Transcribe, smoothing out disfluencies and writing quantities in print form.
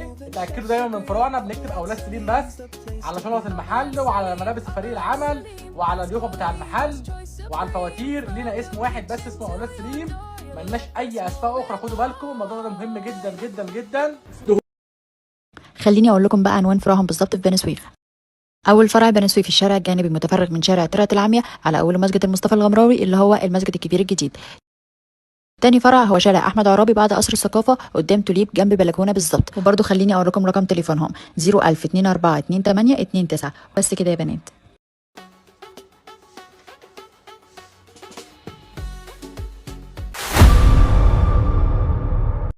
جنيه. اتاكدوا دايما من فروعنا، بنكتب اولاد سليم بس على شنط المحل وعلى ملابس فريق العمل وعلى اليوفا بتاع المحل وعلى الفواتير. لينا اسم واحد بس اسمه اولاد سليم، ملناش اي اسماء اخرى. خدوا بالكم الموضوع ده مهم جدا جدا جدا. خليني اقول لكم بقى عنوان فروعهم بالظبط في بني سويف. اول فرع بني سويف الشارع الجانبي المتفرغ من شارع ترعة العمية على اول مسجد المصطفى الغمراوي اللي هو المسجد الكبير الجديد. تاني فرع هو شارع احمد عرابي بعد قصر الثقافة قدام توليب جنب بلكونة بالظبط. وبرده خليني اقول لكم رقم تليفونهم 01000 24 28 29. بس كده يا بنات.